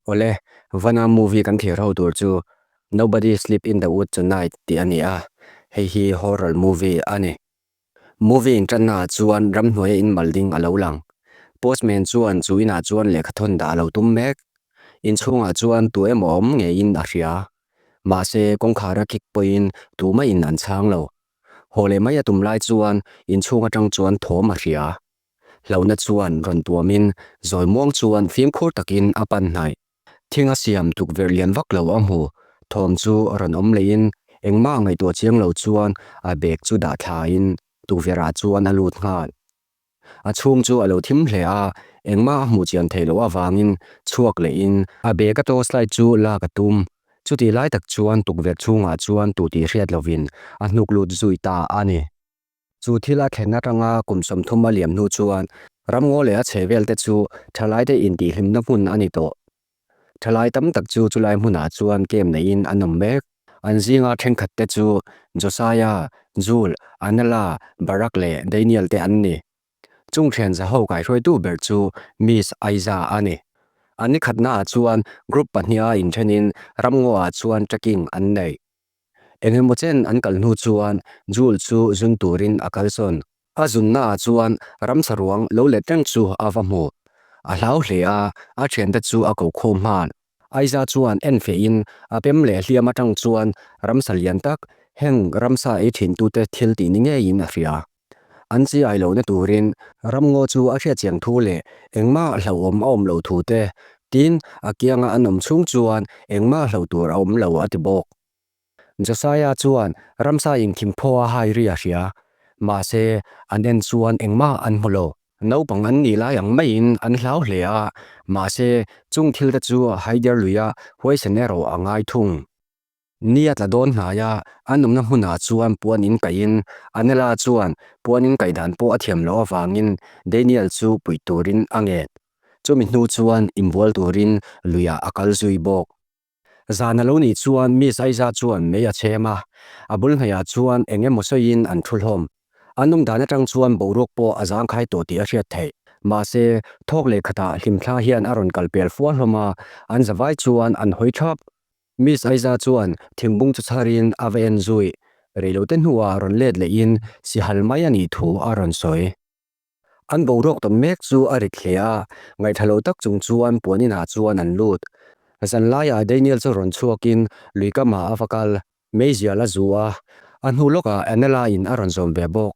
Awle, vana movie kan thlir ho tur chu Nobody Sleep in the Wood Tonight tih a ni a, hei hi horror movie a ni. Movie inṭanna ah chuan ramhnuaia in mal ding a lo lang. Postman chuan chu inah chuan lehkha thawn dah a lo tum mek. Inchhungah chuan tu emaw awm ngeiin a hria. Mahse, kawngkhar a kik pawhin tumah in an chhang lo. Haw leh mai a tum lai chuan inchhung aṭang chuan thawm a hria. Hlauhna chuan rawn tuamin zawi muang chuan fimkhur takin a pan hnaih. Thing a siam tukverh lian vak lo a hmu. Thawm chu rawn awm leiin engmah ngaihtuah chiang lo chuan a bag chu dah thlain tukverhah chuan a lut nghal. A chhung chu a lo thim hle a, engmah a hmuh chian theih loh avangin chhuak lehin a bag a torchlight chu lak a tum. Chutih lai tak chuan tukverh chhungah chuan tu tih hriat lovin a hnuk lut zui ta a ni. Chu thil a thlen atanga kum 30 a liam hnu chuan ramngaw leh a chhehvel te chu thalaite intihhlimna hmun a ni tawh. Thalai tam tak chu chulai hmunah chuan camp neiin an awm mek. An zinga thenkhat te chu Josiah, Jul, Anela, Barak leh Daniel te an ni. Chung thian zaho kaihruaitu ber chu Miss Aiza a ni. An ni khatnaah chuan group pahniha inthenin ramngaw-ah chuan trekking an nei. Engemaw chen an kal hnu chuan Jul chu zun turin a kalsawn. A zunnaah chuan ramsa ruang lo let reng chu a va hmu. A hlau hle a, a thiante chu a ko khawm hman. Aiza chuan en fehin a pem leh hliam atang chuan ramsa lian tak, heng ramsa ei thintute thil tih ni ngeiin a hria. An chi ai lohna turin ramngaw chu a hriatchiang thu leh engmah hlauhawm a awm loh thu te, tin, a kianga an awm chhung chuan engmah hlauh tur a awm lo a ti bawk. Josiah chuan ramsa inthim phaw a hai ri a hria, mahse an en chuan engmah an hmu lo. Naupang an nih lai ang maiin an hlau hle a, mahse chung thil te chu haider luia huaisen erawh a ngai thung. Ni a tla dawn hnai a, an awmna hmunah chuan puan in kaihin Anela chuan puan in kaih dan pawh a thiam loh avangin Daniel chu puih turin a ngen. Chumi hnu chuan inbual turin luiah a kal zui bawk. Zan a lo nih chuan Miss Aiza chuan mei a chhem a, a bul hnaihah chuan eng emaw sawiin an thu hlawm. An awm dan atang chuan boruak pawh a zangkhai tawh tih a hriat theih. Mahse, thawk leh khatah hlimthla hian a rawn kal pel fual hlawm a, an zavai chuan an hawi thap. Miss Aiza chuan thingbung chu chharin a va en zui. Reilote hnuah rawn let lehin sihal mai a nih thu a rawn sawi. An boruak tawn mek chu a rit hle a, ngaihthla lo tak chung chuan puan inah chuan an lut. Zanlaiah Daniel chu rawn chhuakin lui kamah a va kal. Meizial a zu a, a hnu lawkah Anela-in a rawn zawm ve bawk.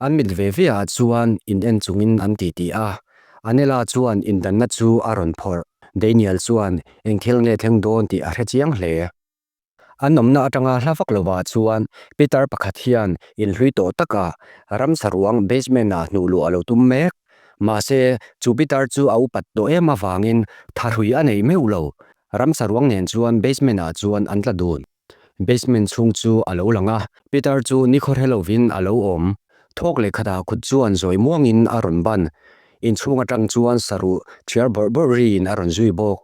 An mit ve ve ah chuan in en chungin an ti ti a, Anela chuan indanna chu a rawn phawrh. Daniel chuan eng thil nge thleng dawn tih a hre chiang hle. An awmna atanga hla vak lovah chuan Peter pakhat hian inhlui tawh takah ramsa ruang basement ah hnuh luh a lo tum mek. Mahse, chu Peter chu a upat tawh em avangin thahrui a nei meuh lo. Ramsa ruang nen chuan basement ah chuan an tla dun. Basement chhung chu a lo lang a, Peter chu nikhaw hre lovin a lo awm. Thawk leh khatah kut chuan zawi muangin a rawn ban. Inchhung atang chuan saruh thiar bawrh bawrh riin a rawn zui bawk.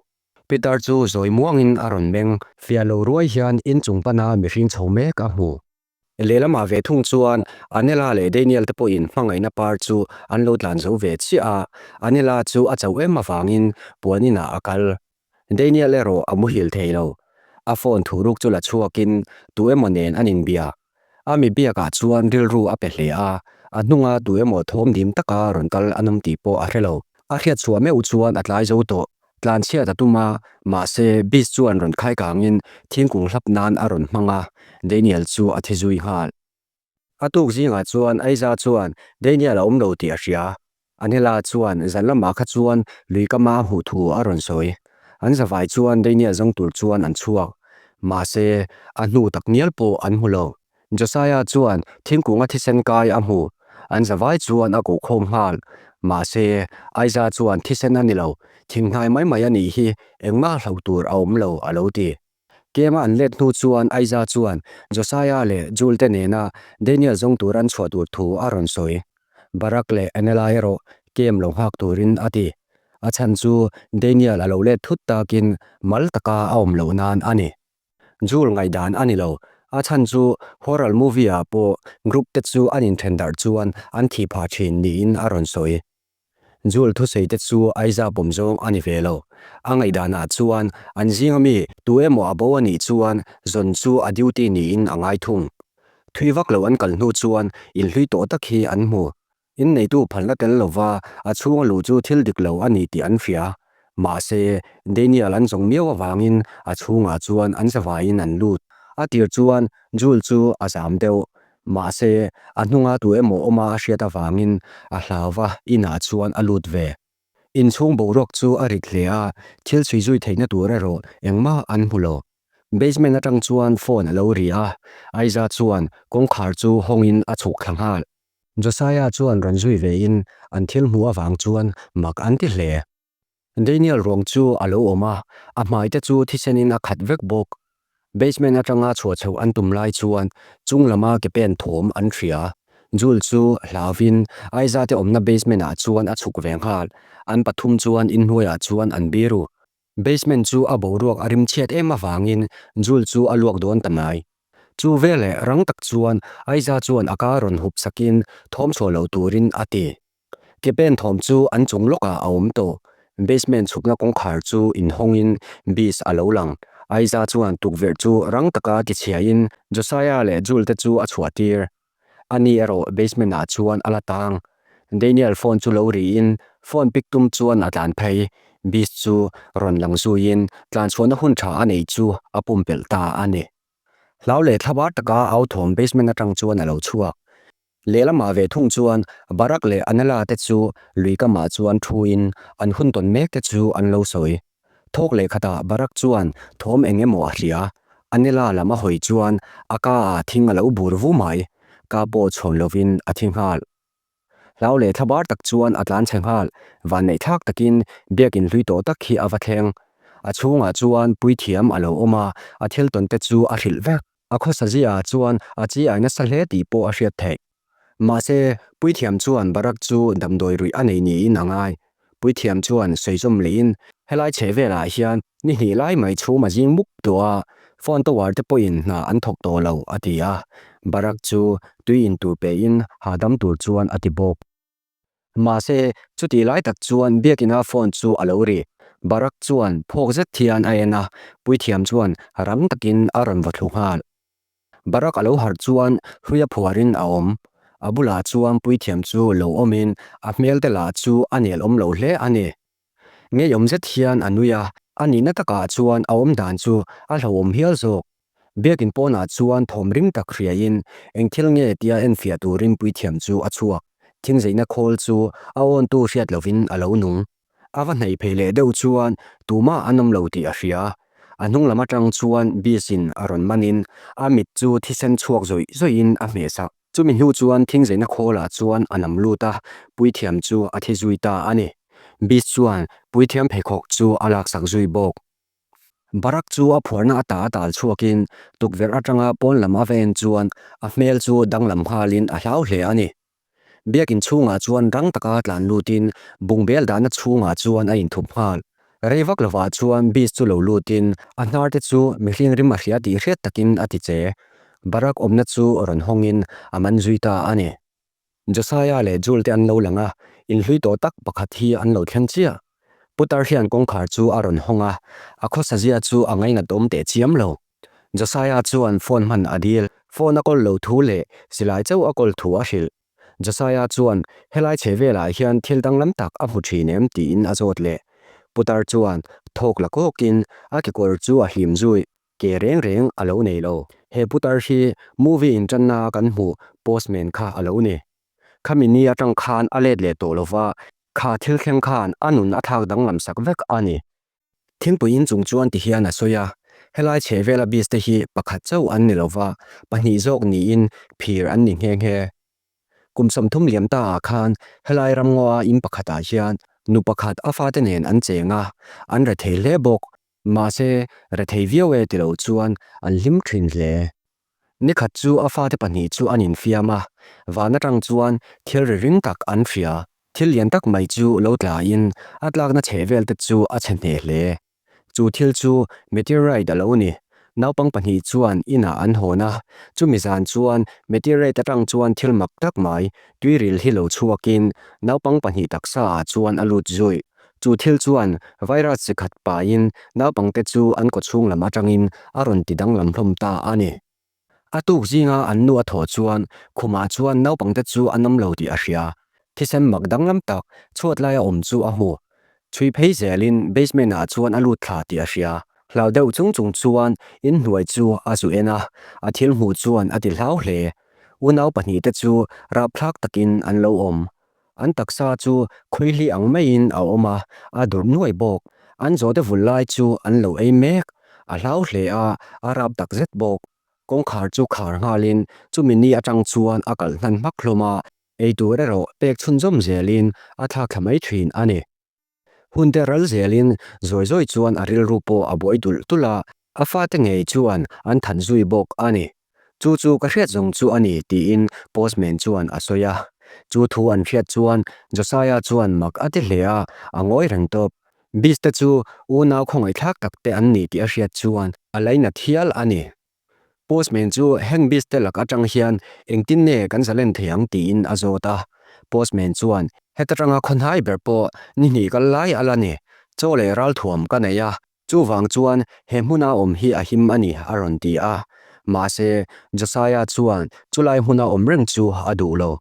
Peter chu zawi muangin a rawn meng. Fiah lo ruai hian inchung pana mihring chho mek a hmu. Lehlamah ve thung chuan Anela leh Daniel te pawhin hmangaihna par chu an lo tlan zo ve chiah a, Anela chu a chauh em avangin puan inah a kal. Daniel erawh a muhil thei lo. A phone thuruk chu la chhuakin tu emaw nen an inbia. A mi biakah chuan rilru a pe hle a, a hnunga tu emaw thawm dim taka rawn kal an awm tih pawh a hre lo. A hriat chhuah meuh chuan a tlai zo tawh. Tlan chhiat a tum a, mahse Beast chuan rawn khai kangin thingkung hlap nan a rawn hmang a, Daniel chu a thi zui nghal. A tuk zingah chuan Aiza chuan Daniel a awm lo tih a hria. Anela chuan zan lamah kha chuan lui kama a hmuh thu a rawn sawi. An zavai chuan Daniel zawng tur chuan an chhuak. Mahse, a hnu tak ngial pawh an hmu lo. Josiah chuan thingkunga thisen kai a hmu. An zavai chuan a koh khawm nghal. Mahse, Aiza chuan thisen a ni lo, thinghnai mai mai a nih hi, engmah hlauh tur a awm lo, a lo ti. Kema an let hnu chuan Aiza chuan Josiah leh Jul te nena Daniel zawng tur an chhuah tur thu a rawn sawi. Barak leh Anela erawh kem lo nghak turin a ti. A chhan chu Daniel a lo let thut takin mal taka a awm loh nan a ni. Jul ngaihdan a ni lo. A chhan chu horror movie ah pawh group te chu an inthen darh chuan an thih phah thin niin a rawn sawi. Jul thusawi te chu Aiza pawm zawng a ni ve lo. A ngaihdanah chuan an zinga mi tu emaw a bo a nih chuan zawn chu a duty niin a ngai thung. Thui vak lo an kal hnu chuan inhlui tawh tak hi an hmu. Inneitu phalna tel lova a chhunga luh chu thil dik lo a ni tih an hria. Mahse, Daniel an zawng miau avangin a chhungah chuan an zavaiin an lut. A tir chuan Jul chu a zam deuh. Mahse, a hnunga tu emaw awma a hriat avangin a hlau va, inah chuan a lut ve. Inchhung boruak chu a rit hle a, thil chhui zui theihna tur erawh engmah an hmu lo. Basement atang chuan phone a lo ri a, Aiza chuan kawngkhar chu hawngin a chhuk thla nghal. Josiah chuan rawn zui vein an thil hmuh avang chuan mak an ti hle. Daniel ruang chu a lo awm a, a hmai te chu thisenin a khat vek bawk. Basement atanga chhuah chhoh an tum lai chuan chung lama ke pen thawm an hria. Jul chu hlauvin Aiza te awmna basement ah chuan a chhuk ve nghal. An pathum chuan inhnuaiah chuan an biru. Basement chu a boruak a rimchhiat em avangin Jul chu a luak dawn ta mai. Chu veleh rang tak chuan Aiza chuan a ka rawn hup sakin thawm chhuah lo turin a ti. Ke pen thawm chu an chung lawkah a awm tawh. Basement chhukna kawngkhar chu inhawngin Beast a lo lang. Aiza chuan tukverh chu rang taka tichhiain Josiah leh Jul te chu a chhuah tir. Ani erawh basement ah chuan a la tang. Daniel phone chu lo riin phone pick tum chuan a tlan phei. Beast chu rawn lang zuiin tlan chhuahna hun tha a nei chu a pumpelh ta a ni. Hlau leh thlabar taka au thawm basement atang chuan a lo chhuak. Lehlamah ve thung chuan Barak leh Anela te chu lui kamah chuan thuin an hun tawn mek te chu an lo sawi. Thawk leh khatah Barak chuan thawm eng emaw a hria. Anela lam a hawi chuan a ka ah thing a lo bur vu mai. Ka pawh chhawn lovin a thi nghal. Hlau leh thlabar tak chuan a tlan chhe nghal. Vanneih thlak takin biakin hlui tawh tak hi a va thleng. A chhungah chuan puithiam a lo awm a, a thil tawn te chu a hrilh vek. A khawsa ziaah chuan a chi ai nasa hle tih pawh a hriat theih. Mahse, puithiam chuan Barak chu damdawi ruih a nei niin a ngai. Puithiam chuan sawi zawm lehin, Helai chhe velah hian ni hnih lai mai chhum a zing mup tawh a, phone tower te pawhin hna an thawk tawh lo, a ti a. Barak chu tui in tur pehin hahdam tur chuan a ti bawk. Mahse, chutih lai tak chuan biakina phone chu a lo ri. Barak chuan phawk zet hian a en a, puithiam chuan rang takin a rawn vaw thlu nghal. Barak a lo harh chuan hruia phuarin a awm. A bulah chuan puithiam chu lo awmin a hmel te lah chu a nel awm lo hle a ni. Ngeiawm zet hian a nui a, a nihna takah chuan a awm dan chu a hlauhawm hial zawk. Biakin pawnah chuan thawm ring tak hriain eng thil nge tia enfiah turin puithiam chu a chhuak. Thingzeihna khawl chu a awntu hriat lovin a lo nung. A va hnaih phei leh deuh chuan tumah an awm lo tih a hria. A hnung lam atang chuan Beast-in a rawn manin a mit chu thisen chhuak zawih zawihin a hmeh sak. Chumi hnu chuan thingzeina khawlah chuan a nam lut a, puithiam chu a thi zui ta a ni. Beast chuan puithiam pheikhawk chu a laksak zui bawk. Barak chu a phuarna ata a tal chhuakin tukverh atanga pawn lam a va en chuan a hmel chu danglam nghalin a hlau hle a ni. Biakin chhungah chuan rang taka tlan lutin bungbel dahna chhungah chuan a inthup nghal. Rei vak lovah chuan Beast chu lo lutin a hnar te chu mihring rim a hria tih hriat takin a ti che. Barak awmna chu rawn hawngin a man zui ta a ni. Josiah leh Jul te an lo lang a, inhlui tawh tak pakhat hi an lo thleng chiah. Putar hian kawngkhar chu a rawn hawng a, a khawsazia chu a ngainat awm teh chiam lo. Josiah chuan phone hman a dil. Phone a kawl lo thu leh silai chauh a kawl thu a hrilh. Josiah chuan helai chhe velah hian thil danglam tak a hmu thin em tiin a zawt leh. Putar chuan thawk la kawkin a kekawr chu a hlim zui. Ke reng reng a lo nei lo. He putar hi movie intanna kan hmuh postman kha a lo ni. Khami ni atang khan a let leh tawh lova, kha thil thleng khan a nun a thlak danglam sak vek a ni. Thingpui in chung chuan ti hian a sawi a, helai chhe vela beast te hi pakhat chauh an ni lova, pahnih zawk niin phir an ni nghe nghe. Kum 30 liam ta ah khan helai ramngaw a in pakhat ah hian nu pakhat a fate nen an cheng a, an rethei hle bawk. Mahse, rethei viau e ti lo chuan an hlim thin hle. Nikhat chu a fate pahnih chu an infiam a, van atang chuan thil ri ring tak an hria. Thil lian tak mai chu lo tlain a tlakna chheh vel te chu a chhe hneh hle. Chu thil chu meteorite a lo ni. Naupang pahnih chuan inah an hawn a, chumi zan chuan meteorite atang chuan thil mak tak mai, tuiril hi lo chhuakin naupang pahnih taksa ah chuan a lut zui. Chu thil chuan virus chi khat paiin naupangte chu an kawchhung lam atangin a rawn ti danglam hlawm ta a ni. A tuk zinga an nu a thawh chuan khumah chuan naupangte chu an awm lo tih a hria. Thisen mak danglam tak chhuat laia awm chu a hmu. Chhui phei zelin basement ah chuan a lut thla tih a hria. Hlau deuh chung chung chuan inhnuai chu a zu en a, a thil hmuh chuan a ti hlau hle. Unau pahnihte chu rapthlak takin an lo awm. An taksa chu khawihli ang maiin a awm a, a durh nuai bawk. An zawhte vul lai chu an lo ei mek. A hlau hle a, a rap tak zet bawk. Kawngkhar chu khar nghalin chumi ni atang chuan a kalh hnan hmak hlawm a, ei tur erawh pek chhunzawm zelin a thlak thla mai thin a ni. Hun te ral zelin zawi zawi chuan a rilru pawh a buai dulh dulh a, a fate ngei chuan an than zui bawk a ni. Chu chu ka hriat zawng chu a ni tiin postman chuan a sawi a. Chu thu an hriat chuan Josiah chuan mak a ti hle a, a ngawi reng tawp. Beast te chu unau khawngaihthlak tak te an ni tih a hriat chuan a lainat hial a ni. Postman chu heng beast te lak atang hian engtin nge kan zalen thei ang tiin a zawt a. Postman chuan, Heta tanga khawnhai ber pawh ni hnih kal lai a la ni. Chaw leh ralthuam ka nei a, chuvang chuan he hmuna awm hi a him a ni a rawn ti a. Mahse, Josiah chuan chulai hmuna awm reng chu a duh lo.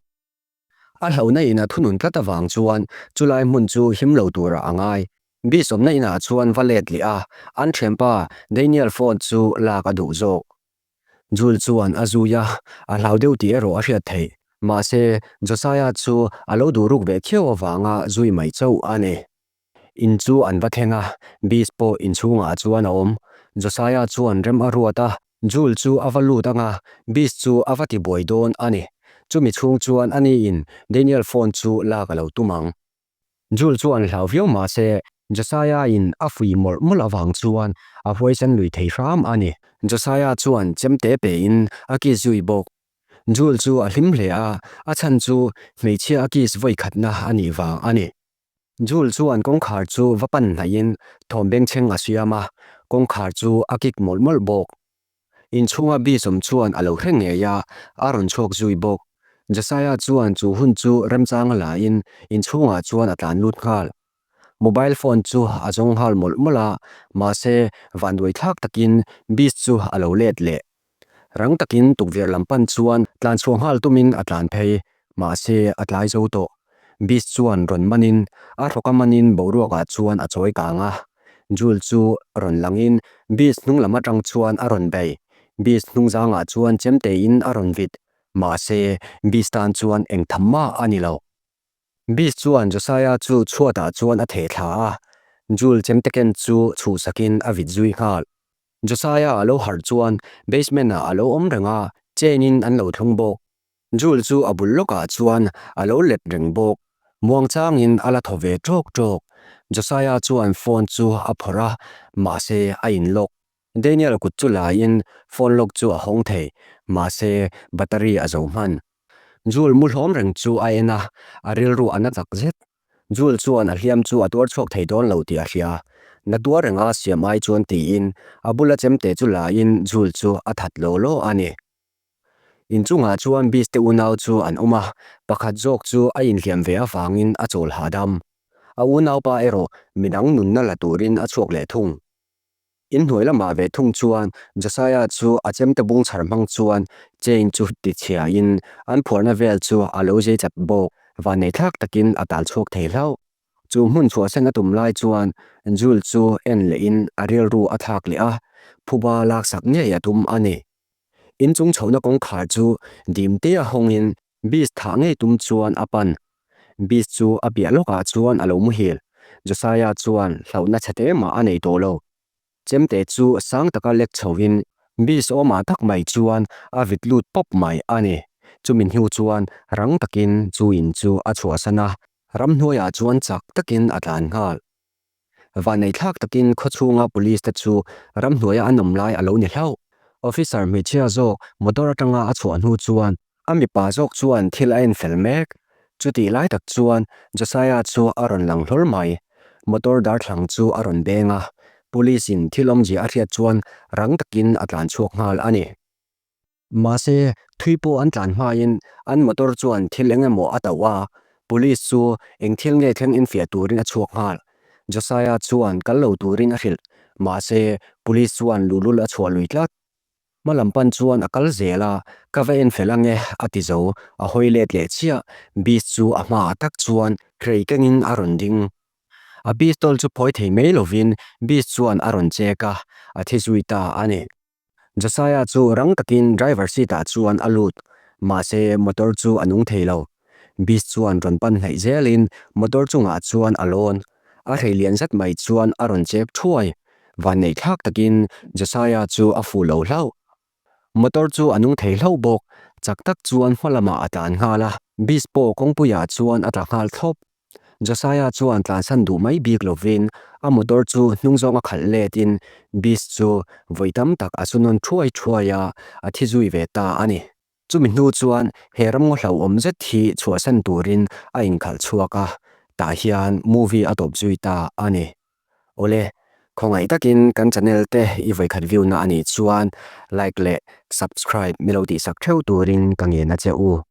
A hlauhna in a thunun tlat avang chuan chulai hmun chu him lo turah a ngai. Bishopna inah chuan va let leh a, an thianpa Daniel phone chu lak a duh zawk. Jul chuan a zui a, a hlau deuh tih erawh a hriat theih. Mahse, Josiah chu a lo duh ruk ve khiau avanga zui mai chauh a ni. In chu an va thleng a, Beast pawh inchhungah chuan a awm. Josiah chuan rem a ruat a, Jul chu a va lut ang a, Beast chu a va ti buai dawn a ni. Chumi chhung chuan a niin Daniel phone chu lak a lo tum ang. Jul chuan hlau viau mah se, Josiah in a fui mawlh mawlh avang chuan a huaisen lui thei hram a ni. Josiah chuan chemte pein a kiss zui bawk. Jul chu a hlim hle a, a chhan chu hmeichhia a kiss vawi khatna a nih vang a ni. Jul chuan kawngkhar chu va pan hnaihin thawm bengchheng a siam a, kawngkhar chu a kik mawlh mawlh bawk. Inchhunga Bishop chuan a lo hre ngei a, a rawn chhuak zui bawk. Josiah chuan chu hun chu remchang a lain inchhungah chuan a tlan lut nghal. Mobile phone chu a zawng nghal mawlh mawlh a, mahse vanduai thlak takin Beast chu a lo let leh. Rang takin tukverh lam pan chuan tlan chhuah nghal tumin a tlan phei, mahse a tlai zo tawh. Beast chuan rawn manin a hrawka manin boruakah chuan a chawi kang a. Jul chu rawn langin Beast hnung lam atang chuan a rawn bei. Beast hnung zangah chuan chemteiin a rawn vit, mahse Beast tan chuan eng tham mah a ni lo. Beast chuan Josiah chu chhuatah chuan a theh thla a, Jul chemteken chu chhuhsakin a vit zui nghal. Josiah a lo harh chuan basement ah a lo awm reng a, chain in an lo thlung bawk. Jul chu a bul lawkah chuan a lo let reng bawk. Muangchangin a la thaw ve ṭawk ṭawk. Josiah chuan phone chu a phawrh a, mahse a in lock. Daniel kut chu laiin phone lock chu a hawng thei, mahse battery a zo hman. Jul mu hlawm reng chu a en a, a rilru a na tak zet. Jul chuan a hliam chu a tuar chhuak thei dawn lo tih a hria. Na tuar renga siam ai chuan tiin a bula chemte chu laiin Jul chu a that law law a ni. Inchungah chuan Beast te unau chu an awm a, pakhat zawk chu a inhliam ve avangin a chawl hahdam. A unaupa erawh midang nunna la turin a chhuak leh thung. Inhnuai lamah ve thung chuan Josiah chu a chemte bung chhar hmang chuan chain chu tichhiain an phuarna vel chu a lo zei chat bawk. Vanneihthlak takin a tal chhuak thei hlauh. Chu hmun chhuahsan a tum lai chuan Jul chu en lehin a rilru a thlak leh a, phuba laksak ngei a tum a ni. Inchung chhohna kawngkhar chu dim te a hawngin Beast thah ngei tum chuan a pan. Beast chu a piah lawkah chuan a lo muhil. Josiah chuan hlauhna chhe te mah a nei tawh lo. Chemte chu sang taka lek chhoin Beast awmah tak mai chuan a vit lut pawp mai a ni. Chumi hnu chuan rang takin chu in chu a chhuahsan a, ramhnuaiah chuan chak takin a tlan nghal. Vanneithlak takin khawchhunga police te chu ramhnuaia an awm lai a lo ni hlauh. Officer hmeichhia zawk motor atanga a chhuah hnu chuan a mipa zawk chuan thil a en fel mek. Chutih lai tak chuan Josiah chu a rawn lang hlawl mai. Motor darthlang chu a rawn beng a. Police in thil awmzia a hriat chuan rang takin a tlan chhuak nghal a ni. Mahse, thui pawh an tlan hmain an motor chuan thil eng emaw a tauh a, police chu eng thil nge thleng infiah turin a chhuak nghal. Josiah chuan kal lo turin a hrilh, mahse, police chuan luhlul a chhuah lui tlat. Hma lam pan chuan a kal zel a, Ka va en fel ange, a ti zo. A hawi let leh chiah, Beast chu a hmaah tak chuan hrei kengin a rawn ding. A pistol chu phawi thei mai lovin Beast chuan a rawn chek a, a thi zui ta a ni. Josiah chu rang takin driver seat ah chuan a lut, mahse motor chu a nung thei lo. Beast chuan rawn pan hnaih zelin motor chungah chuan a lawn. A hrei lian zet mai chuan a rawn chek thuai. Vanneih thlak takin Josiah chu a fuh lo hlauh. Motor chu a nung thei hlauh bawk. Chak tak chuan hma lamah a tlan nghal a, Beast pawh kawngpuiah chuan a tla nghal thlawp. Josiah chuan tlansan duh mai bik lovin a motor chu hnung zawnga khalh letin Beast chu vawi tam tak a su nawn thuai thuai a, a thi zui ve ta a ni. Chumi hnu chuan he ramngaw hlauhawm zet hi chhuahsan turin a inkhalh chhuak a, tah hian movie a tawp zui ta a ni. Awle, khawngaih takin kan channel te i vawikhat view na a nih chuan like leh subscribe milo tihsak theuh turin ka ngen a che u.